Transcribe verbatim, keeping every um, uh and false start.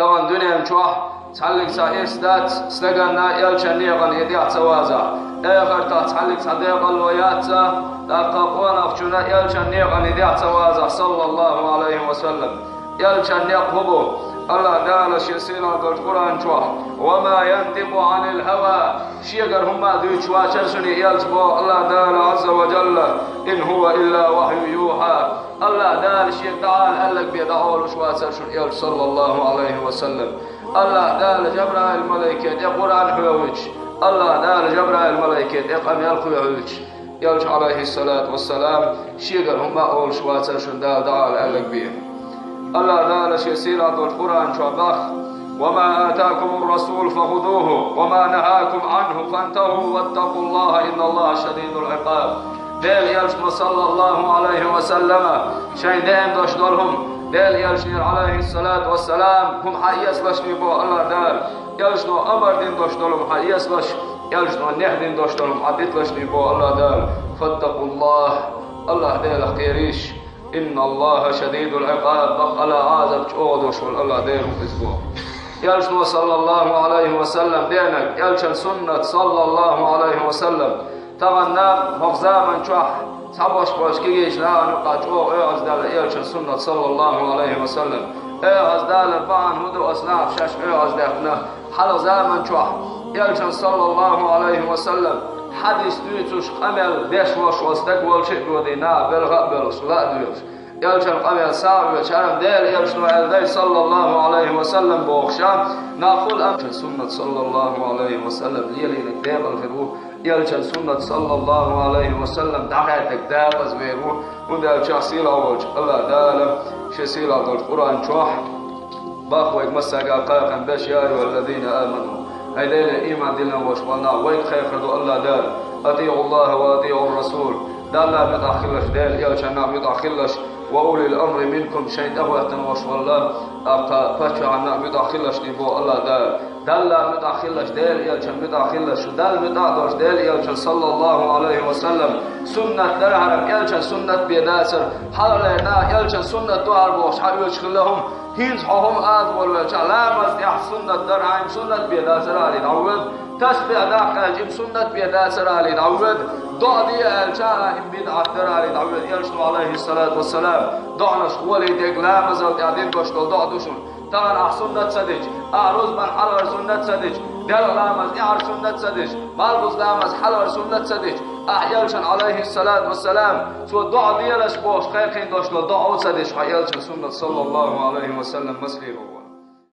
Тахана дуьнен чохь цхьаллиг цхьа ирс дац стаганна элчан некъана и тӀехь ца вазахь. Эхартахь цхьаллиг цхьа декъалло яц цхьа, тӀаккха къонахчунна элчан некъана и тӀехь ца вазахь, саллаллаху Ӏалайхи ва саллам. Элчан некъ хӀун бу? Аллах Дала шен сийлахь долчу Къуръан чохь: «Ва ма янтикъу Ӏанил хава», шегара хӀумма а дуьйцуш вацара шуна и элча боху Аллах Дала Ӏазза ва Джалла, «ин хӀува илла вахью юха». Аллах Дала шега дӀаала аьлларг бен дӀаолуш вацара шуна элча, саллаллаху Ӏалайхи ва саллам. Аллах Дала Жабраил малайке тӀе Къуръан хьоьхуьйтуш, Аллах Дала Жабраил малайке тӀе къамел кхоьхьуьйтуш, элча, Ӏалайхиссалату вассалам, шегара хӀумма а олуш вацара шуна Дала дӀаала аьлларг бен. Аллах Дала шен сийлахь долчу Къуръан чохь боху: «Ва ма атакумур расул фахудуху, ва ма нахакум Ӏанху фантаху, ваттакъуллаха, инналлаха шадидул Ӏикъаб». Делан элчано, саллаллаху Ӏалайхи ва саллама, шайн деана долуш долу хӀума, Делан элчанера, Ӏалайхиссалату вассалам, хӀума хьаэцалаш боху Аллах Дала. Элчано амар дина долуш долу хӀума хьаэцалаш, элчано нехь дина долуш долу хӀума хьадиталаш боху Аллах Дала. Фаттакъуллах, Аллах Делах кхерийша. Инналлаха шадидул Ӏикъаб, баккъала Ӏазап чӀогӀа долуш волу Аллах Дела ву иза боху. Элчано, саллаллаху Ӏалайхи ва саллам, деанарг, элчан суннат, саллаллаху Ӏалайхи ва саллам. Тахана хӀокху заман чохь цхьаболуш болчу кегийчу нахана юкъахь чӀогӀа оьгӀаздаьлла элчан суннат, саллаллаху Ӏалайхи ва саллам. ОьгӀаздалар бахьана хӀун ду, аса нахах шаьш оьгӀаздаьккхина? Хьалха заман чохь элчан, саллаллаху Ӏалайхи ва саллам, хьадис дуьйцуш, къамел деш волуш волу стаг волчу а додий, наха белха а боьлхуш, ла а доьхуш. Элчан къамел сагӀа оьцуш, хӀара Делан элчано аьлла дай, саллаллаху Ӏалайхи ва саллам, бохуша, нах хуьлу амма суннат, саллаллаху Ӏалайхи ва саллам, лелийнарг декъала хир ву. Элчан суннат, саллаллаху Ӏалайхи ва саллам, дӀахаьттарг декъаза вер ву, хӀунда аьлча сийлахь волчу Аллах Дала шен сийлахь долчу Къуръан чохь боху вайга массаьрга кхайкхам беш: «Я айюхаллазина аману». ХӀай Деле ийман диллина волуш болу нах, вайга кхайкхар ду Аллах Дала: «АтиӀуллаха ва атиӀур расул». Далла муьтӀахь хилалаш, Делан элчанна муьтӀахь хилалаш, «ва улил амри минкум», шайн тӀехӀоьттина волуш волу, тӀаккха паччахьна муьтӀахь хилалаш, боху Аллах Дала. Далла муьтӀахь хилалаш, Делан элчанна муьтӀахь хилалаш, шу Далла муьтӀахь долуш, Делан элчан, саллаллаху Ӏалайхи ва саллам, суннат дара хӀара, элчан суннат бен дацара. Хьалхалера наха элчан суннат ду хӀара бохуш хьаоьцуш хилла хӀума. ХӀинца хьо хӀума ала волавелча, ламаз тӀехь суннат дара, хьайна суннат бен дацара алий, дӀавоьду. Тасбихь даккха аьлча, им суннат бен дацара алий, дӀавоьду. ДоӀа де аьлча, им бидӀат дара алий, дӀавоьду. Элчано, Ӏалайхиссалату вассалам, доӀанаш гӀоле дерг ламазал тӀехь дина долуш долу доӀа ду шуна. Тахана ахь суннат ца дича, ахь рузбан хьалхара суннат ца дича, делкъа ламаз тӀаьхьара суннат ца дича, малхбуза ламаз хьалхара суннат ца дича, ахь элчан, Ӏалайхиссалату вассалам, цо доӀа делаш бохуш кхайкхина долуш долу доӀа ца дича, хьо элчан суннат, саллаллаху Ӏалайхи ва саллам, маслийр ву.